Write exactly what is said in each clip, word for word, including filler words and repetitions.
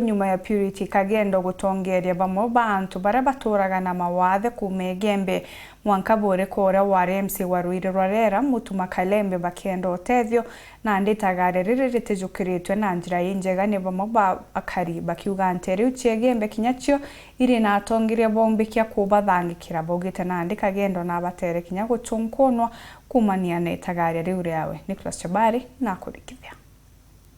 Nyuma ya Purity Kagendo gutongeria bamwe ba antu baria baturaga na mawathe kuuma Igembe, mwanka Buriko uria wari M C wa Ruiri rwa Rera, Mutuma Kalembe, bakienda utethio, nandi itagaria riri ritijukiritwe na njira injega ni bamwe ba akari, bakiuga nteere iu cia Igembe kinya cio iri na atongeria baumbikia kubathangikira. Baugite nandi Kagendo nabatere kinya guchunkunwa kuumania na itagaria riu riawe. Nicholas Chabari nakurikithia.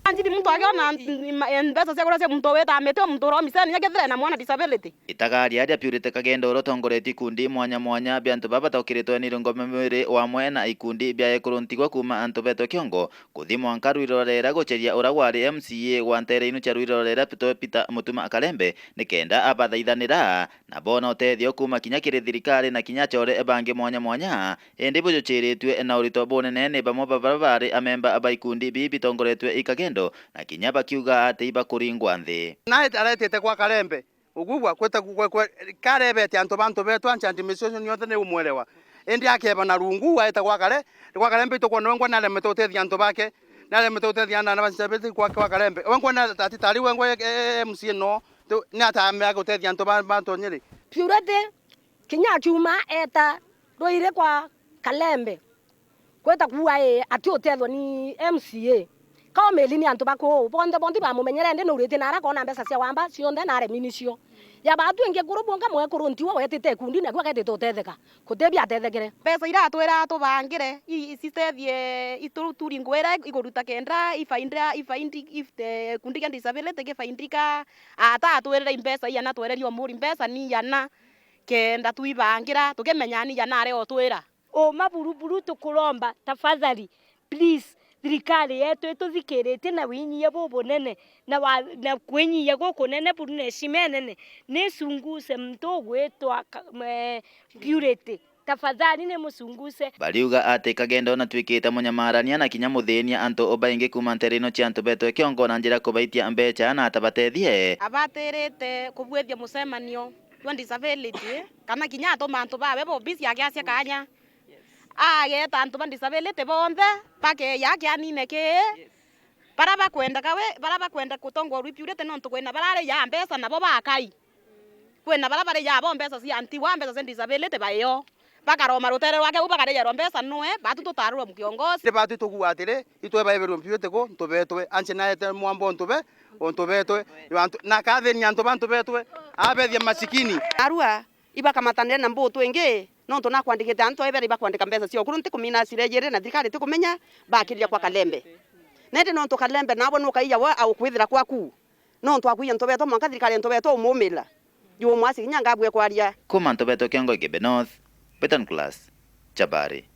Anjiri muntu akiona mbeca cia kuria cia muntu witamite, muntu uromiseni akethire na mwana disability. Itagaria ria Purity Kagendo uria utongoretie ikundi mwanya mwanya bia antu baba batakiritwe ni irungo mwa mwiri wamwe na ikundi bia ekuru ntigwa kuuma antu betwe kiongo kuthi mwanka Ruiri rwa Rera gucheria uria wari M C A wa nteere inu cia Ruiri rwa Rera Peter Mutuma Kalembe nikenda abathaithanira na boona utethio kuuma kinya kiri thirikari na kinya acore bangi mwanya mwanya, indi bujuchiritue na urito bunene ni bamwe ba baria bari amemba ba ikundi bii bitongoretue i Kagendo, na kinya bakiuga ati ibakuringwa nthi. Na aretete kwa Kalembe, ukwigua, kweta ku-, kwe-, kwe-, karebete antu ba antu betu, ancha administration yonthe ni umwerewa. Indi akeba na rungu, aeta gwa Kale-, gwa Kalembe, itukwona wengwa naremete utethia antu bake, naremete utethia ana, ana ba disability kwa, kwa Kalembe. Wengwa na tati tari wengwa e, e, M C A no, tu-, ni atamea gutethia antu ba, ba antu nyiri. Purity, kinya akiuma eta Ruiri kwa Kalembe, kweta kuuga ii, ati utethwa ni M C A. Ka umili ni antu ba kuu, bonthe, bonthe bamumenyere, indi nuritie na ara koona mbeca cia wamba cionthe na aremi nicio. Ya batu ingi kuru bwonka mwekuru ntiwe wetite ikundi, naku aketite utetheka. Kutibia atethekere. Mbeca iria atwira atubangire, i-, citethie itu-, turi nguira iguruta kenda ifaindira, ifaindi, if-, eh, kundi kia disability gifaindika, ata atwirire imbeca iana, twererie umuri mbeca ni iana, kenda twibangira, tukimenya ni iana aria utwira. Uma buru buru tukuromba, tafadhali, please, thirikari yetu ituthikiritie na winyia bubunene, na wa-, na kwinyia gukunene buru na heshima inene, ni sunguse muntu ugwitwa Ka-, mwe-, Purity. Tafadhali ni musunguse. Bariuga ati Kagendo natuikite munyamarania na kinya muthinia antu baingi kuuma nteere ino cia antu betwe kiongo na njira kubaitia mbecha na atabatethie. Abatirite kubwithia mucemanio jwa disability, kana kinya atuma antu bawe ba obisi yake acia kanya. Ageta antu ba disability bonthe, bakeya kianine kii. Bara bakwendeka we, bara bakwenda gutongorua i Purity nontu kwina barariaa mbeca nabo bakai. Kwina bara bariaa bo mbeca cia ntigwa, mbeca cia disability baio. Bakaroma rutere rwake u bakarigerwa mbeca nwe, batu tutarurwa mukiongozi. Ni batu tugua atiri, itwe baibirwe Purity ku, ntubetwe. Anche naete mwambo ntube, untubetwe. Antu, na kathini antu ba ntubetwe, abethia masikini. Arua, ibakamatanire na mbutu ingi, nontu nakwandikite antu ebere ibakwandika mbeca cia ukuru, ntikumina acira ejiri na thirikari itikumenya, bakiria kwa Kalembe. Nindi nontu Kalembe nawe nukaija we aukwithira kwaku, nontu akwiya ntu betwa mwanka thirikari ya ntu betwa umumila. Juu mwasi kinya ngabue kwaria. Kuma ntu betwa kiongo Igembe North, Betan Class, Chabari.